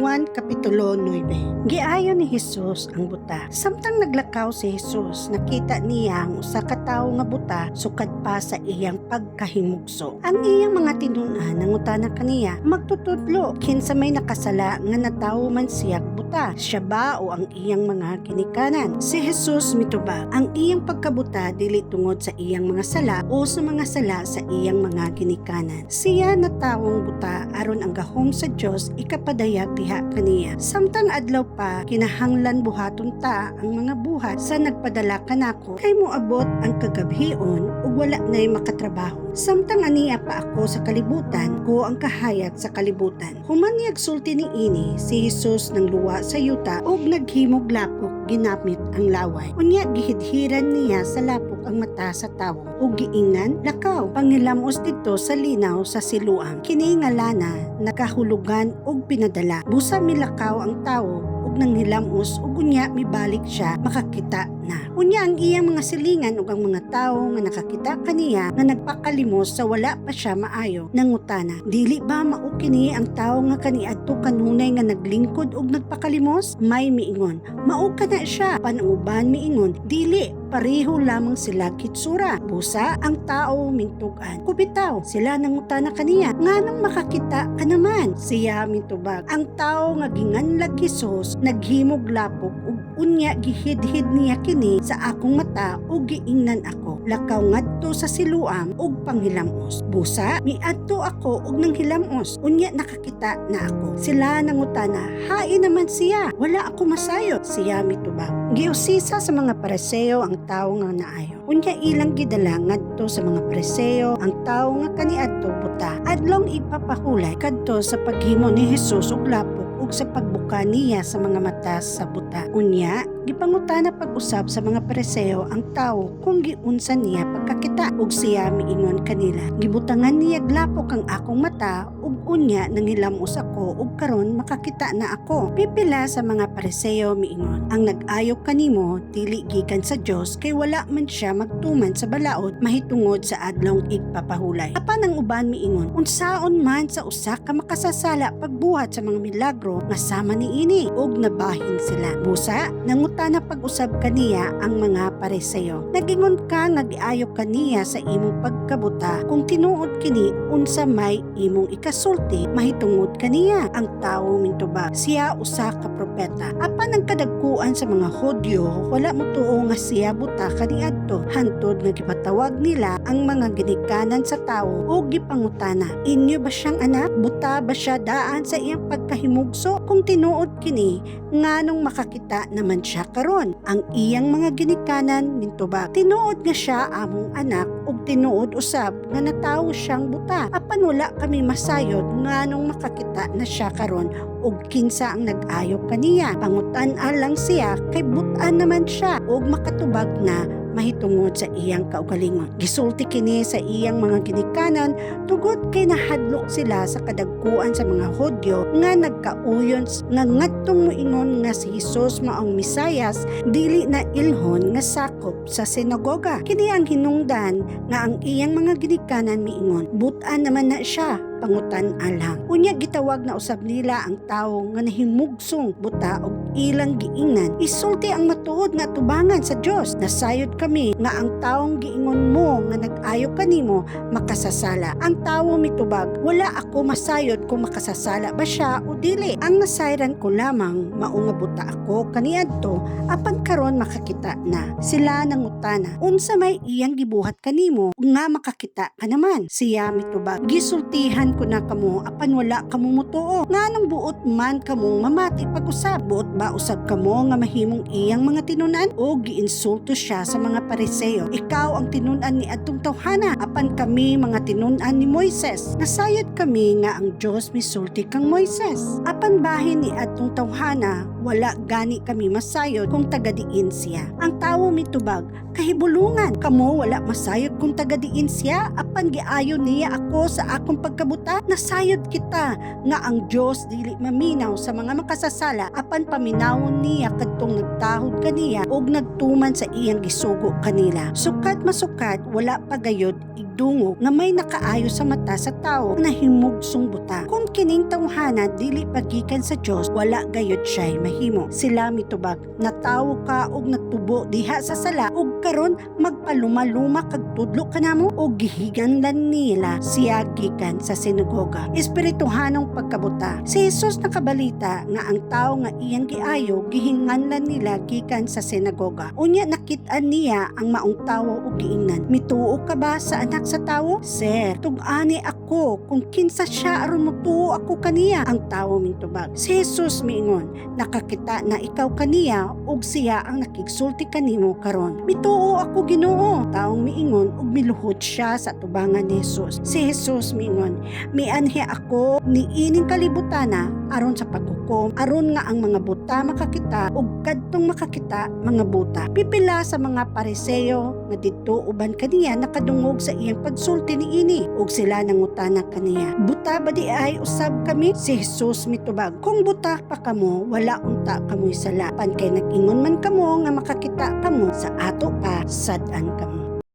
Juan Kapitulo 9. Giayo ni Jesus ang buta. Samtang naglakaw si Jesus, nakita niya ang usa ka tawo nga buta sukad pa sa iyang pagkahimugso. Ang iyang mga tinun-an nangutana kaniya, "Magtutudlo, kinsa may nakasala nga natawo man siya buta? Siya ba o ang iyang mga ginikanan?" Si Jesus mitubag, "Ang iyang pagkabuta dili tungod sa iyang mga sala o sa mga sala sa iyang mga ginikanan. Siya natawong buta aron ang gahom sa Dios ikapadayag diha kaniya. Samtang adlaw pa, kinahanglan buhaton ta ang mga buhat sa nagpadala kanako, kay moabot ang kagabhion ug wala na'y makatrabaho. Samtang ania pa ako sa kalibutan, ko ang kahayag sa kalibutan." Human niyag sulti ni ini, si Jesus nangluwa sa yuta ug naghimog lapok ginamit ang laway. Unya gihidhiran niya sa lapok ang mata sa tawo ug giingnan, "Lakaw, pangilamos didto sa linaw sa Siloam." Kini nga lana nakahulugan og "pinadala". Busa milakaw ang tawo ug nanghilamos ug unya mibalik siya makakita na. Unya ang iyang mga silingan ug ang mga tawo nga nakakita kaniya nga nagpakalimos sa wala pa siya maayo nangutana, "Dili ba mao kini ang tawo nga kaniadto kanunay nga naglingkod ug nagpakalimos?" May miingon, "Mao kana siya." Apan ang uban miingon, "Dili, pareho lamang sila hitsura." Busa ang tao mintug-an, "Ako bitaw." Sila nangutana kaniya, "Nganong makakita ka naman?" Siya mitubag, "Ang tao nga ginganlag Jesus naghimog lapok ug unya gihidhid niya kini sa akong mata ug giingnan ako, 'Lakaw ngadto sa Siloam ug panghilamos.' Busa miadto ako ug nanghilamos, unya nakakita na ako." Sila nangutana, "Hain naman siya?" "Wala ako masayod." Siya mitubag. Giusisa sa mga Pariseo ang tawo nga naayo. Unya ilang gidala ngadto sa mga Pariseo ang tawo nga kaniadto buta. Adlong Igpapahulay kadto sa paghimo ni Jesus og lapok ug sa pagbuka niya sa mga mata sa buta. Unya, gipangutana pag-usab sa mga Pariseo ang tawo kung giunsa niya pagkakita, ug siya miingon kanila, "Gibutangan niya lapok ang akong mata ug unya nangilamos ako ug karon makakita na ako." Pipila sa mga Pariseo miingon, "Ang nag-ayo kanimo dili gikan sa Dios, kay wala man siya magtuman sa balaod mahitungod sa Adlong Igpapahulay." Apan ang uban miingon, "Unsaon man sa usa ka makasasala pagbuhat sa mga milagro nga sama niini?" Ug nabahin sila. Busa nangutana pag-usab kaniya ang mga Pariseo, "Nagingon ka nga giayo kaniya sa imong pagkabuta. Kung tinuod kini, unsa may imong ikasulti mahitungod kaniya?" Ang tawo mintubag, "Siya usa ka propeta." Apan ang kadagkuan sa mga Hudyo wala motuo nga siya buta kaniadto, hantod nga gipatawag nila ang mga ginikanan sa tawo ug gipangutana, "Inyo ba siyang anak? Buta ba siya daan sa iyang pagkahimugso? Kung tinuod kini, nganong makakita naman siya karon?" Ang iyang mga ginikanan mintubag, "Tinuod nga siya among anak ug tinuod usab nga natawo siyang buta. Apan wala kami masayod nganong makakita na siya karon ug kinsa ang nag-ayo kaniya. Pangutan-a lang siya kay butan naman siya ug makatubag na mahitungod sa iyang kaugalingon." Gisulti kini sa iyang mga ginikanan tungod kay nahadlok sila sa kadagkuan sa mga Hudyo nga nagkauyon nga ngadtong moingon nga si Jesus maong Mesayas dili na ilhon nga sakop sa sinagoga. Kini ang hinungdan nga ang iyang mga ginikanan miingon, "Butan naman na siya, pangutan-a lang." Unya gitawag na usab nila ang tawo nga nahimugsong buta og ilang giingnan, "Isulti ang matuod nga tubangan sa Dios. Nasayod kami nga ang taong giingon mo nga nag-ayo kanimo makasasala." Ang tawo mitubag, "Wala ako masayod kung makasasala ba siya o dili. Ang nasayran ko lamang mao nga buta ako kaniadto, apan karon makakita na." Sila nangutana, "Unsa may iyang gibuhat kanimo nga makakita ka naman?" Siya mitubag, "Gisultihan ko na kamo apan wala kamo mutuo. Nganong buot man kamong mamati pag-usab? Buot ba usab kamo nga mahimong iyang mga tinunan?" O giinsulto siya sa mga Pariseo, "Ikaw ang tinun-an ni adtong tawhana, apan kami mga tinun-an ni Moises. Nasayod kami nga ang Dios misulti kang Moises. Apan bahin ni adtong tawhana, wala gani kami masayod kung taga-diin siya." Ang tawo mitubag, "Kahibulungan kamo wala masayod kung taga-diin siya, apan giayo niya ako sa akong pagkabuta. Nasayod kita nga ang Dios dili maminaw sa mga makasasala, apan paminawon niya kadtong nagtahod kaniya ug nagtuman sa iyang gisugo kanila." Sukat masukat, wala pa gayud. nakadungog nga may nakaayo sa mata sa tawo nga nahimugsong buta. Kung kining tawhana dili pa gikan sa Dios, wala gayud siya'y mahimo. Sila mitubag, "Natawo ka og nagtubo diha sa sala ug karon magpalumaluma kag tudlo kanamo?" Og gihinganlan nila siya gikan sa sinagoga. Espirituhanong pagkabuta. Si Jesus nakabalita nga ang tawo nga iyang giayo gihinganlan nila gikan sa sinagoga. Unya nakit-an niya ang maong tawo ug giingnan, "Mituo ka ba sa Anak sa Tawo?" "Sir, tug-ani ako kung kinsa siya aron motuo ako kaniya," ang tawo mintubag. Si Jesus miingon, "Nakakita na ikaw kaniya ug siya ang nakigsulti kanimo karon." "Mituo ako, Ginoo," taong miingon ug miluhod siya sa tubangan ni Jesus. Si Jesus miingon, "Mianhi ako niining kalibutana aron sa paghukom, aron nga ang mga buta makakita ug kadtong makakita mga buta." Pipila sa mga Pariseo nga didto uban kaniya nakadungog sa iyang pagsulti niini ug sila nangutana kaniya, "Buta ba diay usab kami?" Si Jesus mitubag, "Kung buta pa kamo, wala unta kamoy sala. Apan kay nag-ingon man kamo nga makakita kamo, sa ato pa sad-an kamo."